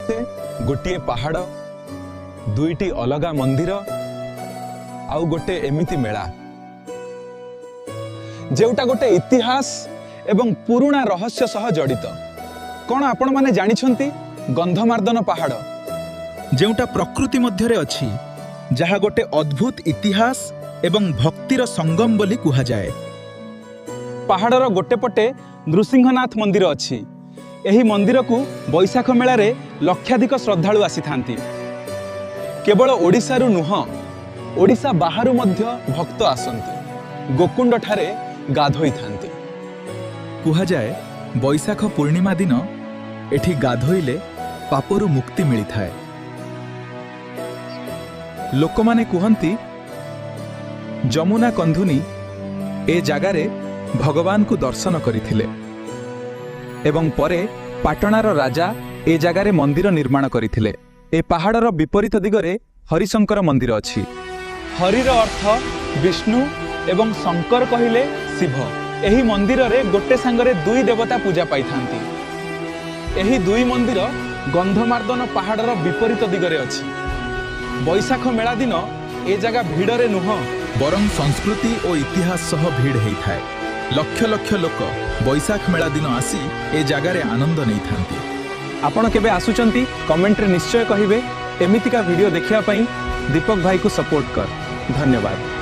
ଗୋଟିଏ ପାହାଡ଼, ଦୁଇଟି ଅଲଗା ମନ୍ଦିର ଆଉ ଗୋଟେ ଏମିତି ମେଳା, ଯେଉଁଟା ଗୋଟେ ଇତିହାସ ଏବଂ ପୁରୁଣା ରହସ୍ୟ ସହ ଜଡ଼ିତ। କ'ଣ ଆପଣମାନେ ଜାଣିଛନ୍ତି, ଗନ୍ଧମାର୍ଦ୍ଦନ ପାହାଡ଼, ଯେଉଁଟା ପ୍ରକୃତି ମଧ୍ୟରେ ଅଛି, ଯାହା ଗୋଟେ ଅଦ୍ଭୁତ ଇତିହାସ ଏବଂ ଭକ୍ତିର ସଙ୍ଗମ ବୋଲି କୁହାଯାଏ? ପାହାଡ଼ର ଗୋଟେ ପଟେ ନୃସିଂହନାଥ ମନ୍ଦିର ଅଛି। ଏହି ମନ୍ଦିରକୁ ବୈଶାଖ ମେଳାରେ ଲକ୍ଷାଧିକ ଶ୍ରଦ୍ଧାଳୁ ଆସିଥାନ୍ତି। କେବଳ ଓଡ଼ିଶାରୁ ନୁହଁ, ଓଡ଼ିଶା ବାହାରୁ ମଧ୍ୟ ଭକ୍ତ ଆସନ୍ତି, ଗୋକୁଣ୍ଡଠାରେ ଗାଧୋଇଥାନ୍ତି। କୁହାଯାଏ, ବୈଶାଖ ପୂର୍ଣ୍ଣିମା ଦିନ ଏଠି ଗାଧୋଇଲେ ପାପରୁ ମୁକ୍ତି ମିଳିଥାଏ। ଲୋକମାନେ କୁହନ୍ତି, ଯମୁନା କନ୍ଧୁନୀ ଏ ଜାଗାରେ ଭଗବାନଙ୍କୁ ଦର୍ଶନ କରିଥିଲେ ଏବଂ ପରେ ପାଟଣାର ରାଜା ଏ ଜାଗାରେ ମନ୍ଦିର ନିର୍ମାଣ କରିଥିଲେ। ଏ ପାହାଡ଼ର ବିପରୀତ ଦିଗରେ ହରିଶଙ୍କର ମନ୍ଦିର ଅଛି। ହରିର ଅର୍ଥ ବିଷ୍ଣୁ ଏବଂ ଶଙ୍କର କହିଲେ ଶିବ। ଏହି ମନ୍ଦିରରେ ଗୋଟେ ସାଙ୍ଗରେ ଦୁଇ ଦେବତା ପୂଜା ପାଇଥାନ୍ତି। ଏହି ଦୁଇ ମନ୍ଦିର ଗନ୍ଧମାର୍ଦ୍ଦନ ପାହାଡ଼ର ବିପରୀତ ଦିଗରେ ଅଛି। ବୈଶାଖ ମେଳା ଦିନ ଏ ଜାଗା ଭିଡ଼ରେ ନୁହଁ, ବରଂ ସଂସ୍କୃତି ଓ ଇତିହାସ ସହ ଭିଡ଼ ହେଇଥାଏ। ଲକ୍ଷ ଲକ୍ଷ ଲୋକ ବୈଶାଖ ମେଳା ଦିନ ଆସି ଏ ଜାଗାରେ ଆନନ୍ଦ ନେଇଥାନ୍ତି। ଆପଣ କେବେ ଆସୁଛନ୍ତି, କମେଣ୍ଟରେ ନିଶ୍ଚୟ କହିବେ। ଏମିତିକା ଭିଡ଼ିଓ ଦେଖିବା ପାଇଁ ଦୀପକ ଭାଇକୁ ସପୋର୍ଟ କର। ଧନ୍ୟବାଦ।